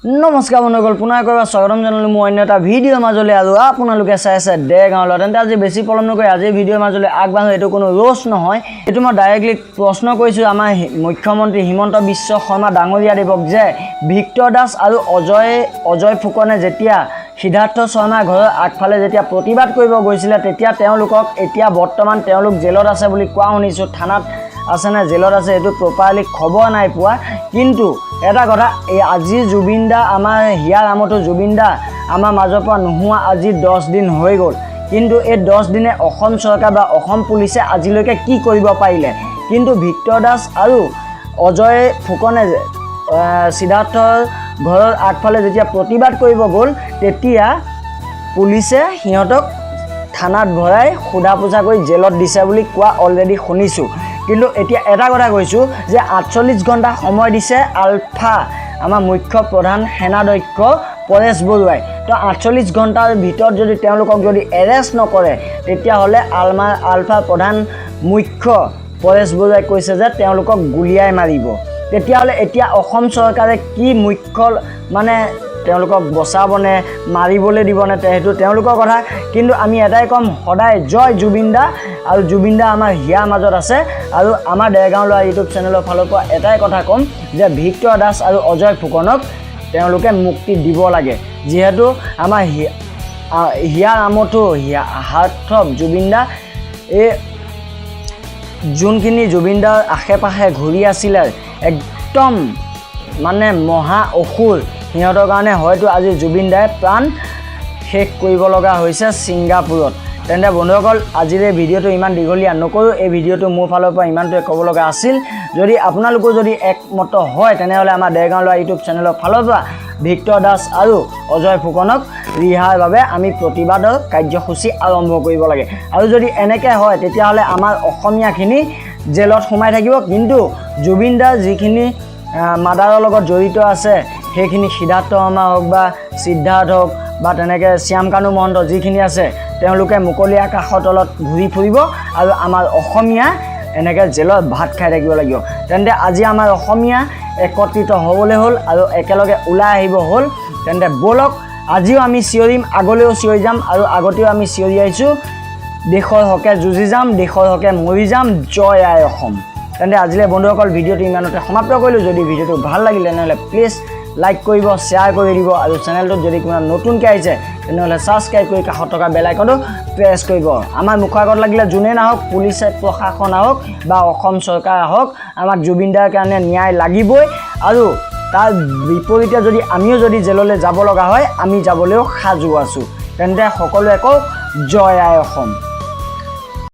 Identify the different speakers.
Speaker 1: নমস্কাৰ বন্ধুসকল, পুনৰ আকৌ এবাৰ স্বাগতম জনালোঁ মোৰ অন্য এটা ভিডিঅ'ৰ মাজলৈ আৰু আপোনালোকে চাই আছে দেৰগাঁও ল'ৰা। তেন্তে আজি বেছি পলম নকৰি আজিৰ ভিডিঅ'ৰ মাজলৈ আগবাঢ়ো। এইটো কোনো ৰোষ্ট নহয়, এইটো মই ডাইৰেক্টলি প্ৰশ্ন কৰিছোঁ আমাৰ মুখ্যমন্ত্ৰী হিমন্ত বিশ্ব শৰ্মা ডাঙৰীয়াদেৱক যে ভিক্টৰ দাস আৰু অজয় ফুকনে যেতিয়া সিদ্ধাৰ্থ শৰ্মাৰ ঘৰৰ আগফালে যেতিয়া প্ৰতিবাদ কৰিব গৈছিলে, তেতিয়া তেওঁলোকক, এতিয়া বৰ্তমান তেওঁলোক জেলত আছে বুলি কোৱা শুনিছোঁ। থানাত আছে নে জেলত আছে, এইটো প্ৰপাৰলি খবৰ নাই পোৱা। কিন্তু এটা কথা, এই আজি জুবিন দা, আমাৰ হিয়াৰ আমঠু জুবিন দা আমাৰ মাজৰ পৰা নোহোৱা আজি 10 দিন হৈ গ'ল। কিন্তু এই 10 দিনে অসম চৰকাৰ বা অসম পুলিচে আজিলৈকে কি কৰিব পাৰিলে? কিন্তু ভিক্টৰ দাস আৰু অজয় ফুকনে সিদ্ধাৰ্থৰ ঘৰৰ আগফালে যেতিয়া প্ৰতিবাদ কৰিব গ'ল, তেতিয়া পুলিচে সিহঁতক থানাত ভৰাই সোধা পোছা কৰি জেলত দিছে বুলি কোৱা অলৰেডি শুনিছোঁ। কিন্তু এতিয়া এটা কথা কৈছোঁ যে 48 ঘণ্টা সময় দিছে আলফা আমাৰ মুখ্য প্ৰধান সেনাধ্যক্ষ পৰেশ বৰুৱাই। তো 48 ঘণ্টাৰ ভিতৰত যদি তেওঁলোকক যদি এৰেষ্ট নকৰে, তেতিয়াহ'লে আলফা প্ৰধান মুখ্য পৰেশ বৰুৱাই কৈছে যে তেওঁলোকক গুলীয়াই মাৰিব। তেতিয়াহ'লে এতিয়া অসম চৰকাৰে কি মুখ্য, মানে তেওঁলোকক বচাবনে মাৰিবলৈ দিবনে, সেইটো তেওঁলোকৰ কথা। কিন্তু আমি এটাই ক'ম সদায়, জয় জুবিন দা। আৰু জুবিন দা আমাৰ হিয়াৰ মাজত আছে। আৰু আমাৰ দেৰগাঁও ল'ৰা ইউটিউব চেনেলৰ ফালৰ পৰা এটাই কথা ক'ম যে ভিক্টৰ দাস আৰু অজয় ফুকনক তেওঁলোকে মুক্তি দিব লাগে, যিহেতু আমাৰ হিয়াৰ আমঠু, হিয়া হাৰ্টথ্ৰব জুবিন দা, এই যোনখিনি জুবিন দাৰ আশে পাশে ঘূৰি আছিলে, একদম মানে মহা অসুৰ, সিহঁতৰ কাৰণে হয়তো আজি জুবিন দাই প্ৰাণ শেষ কৰিব লগা হৈছে ছিংগাপুৰত। তেন্তে বন্ধুসকল, আজিৰ এই ভিডিঅ'টো ইমান দীঘলীয়া নকৰোঁ। এই ভিডিঅ'টো মোৰ ফালৰ পৰা ইমানটোৱে ক'ব লগা আছিল। যদি আপোনালোকো যদি একমত হয়, তেনেহ'লে আমাৰ দেৰগাঁও ল'ৰা ইউটিউব চেনেলৰ ফালৰ পৰা ভিক্টৰ দাস আৰু অজয় ফুকনক ৰিহাৰ বাবে আমি প্ৰতিবাদৰ কাৰ্যসূচী আৰম্ভ কৰিব লাগে। আৰু যদি এনেকৈ হয়, তেতিয়াহ'লে আমাৰ অসমীয়াখিনি জেলত সোমাই থাকিব, কিন্তু জুবিন দাৰ যিখিনি মাৰ্ডাৰৰ লগত জড়িত আছে, সেইখিনি সিদ্ধাৰ্থ শৰ্মা হওক বা সিদ্ধাৰ্থ হওক বা তেনেকৈ শ্যামকানু মহন্ত যিখিনি আছে, তেওঁলোকে মুকলি আকাশৰ তলত ঘূৰি ফুৰিব আৰু আমাৰ অসমীয়া এনেকৈ জেলত ভাত খাই থাকিব লাগিব। তেন্তে আজি আমাৰ অসমীয়া একত্ৰিত হ'বলৈ হ'ল আৰু একেলগে ওলাই আহিব হ'ল। তেন্তে ব'লক, আজিও আমি চিঞৰিম, আগলৈও চিঞৰি যাম আৰু আগতেও আমি চিঞৰি আহিছোঁ। দেশৰ হকে যুঁজি যাম, দেশৰ হকে মৰি যাম। জয় আই অসম। তেন্তে আজিলৈ বন্ধুসকল, ভিডিঅ'টো ইমানতে সমাপ্ত কৰিলোঁ। যদি ভিডিঅ'টো ভাল লাগিলে, তেনেহ'লে প্লিজ লাইক কৰিব, শ্বেয়াৰ কৰি দিব আৰু চেনেলটোত যদি কোনোবা নতুনকৈ আহিছে, তেনেহ'লে ছাবস্ক্ৰাইব কৰি কাষত থকা বেল আইকনটো প্ৰেছ কৰিব। আমাৰ মুখৰ আগত লাগিলে যোনেই নাহক, পুলিচে প্ৰশাসন আহক বা অসম চৰকাৰ আহক, আমাক জুবিন দাৰ কাৰণে ন্যায় লাগিবই। আৰু তাৰ বিপৰীতে যদি আমিও যদি জেললৈ যাব লগা হয়, আমি যাবলৈও সাজু আছোঁ। তেন্তে সকলোৱে কওক, জয় আই অসম।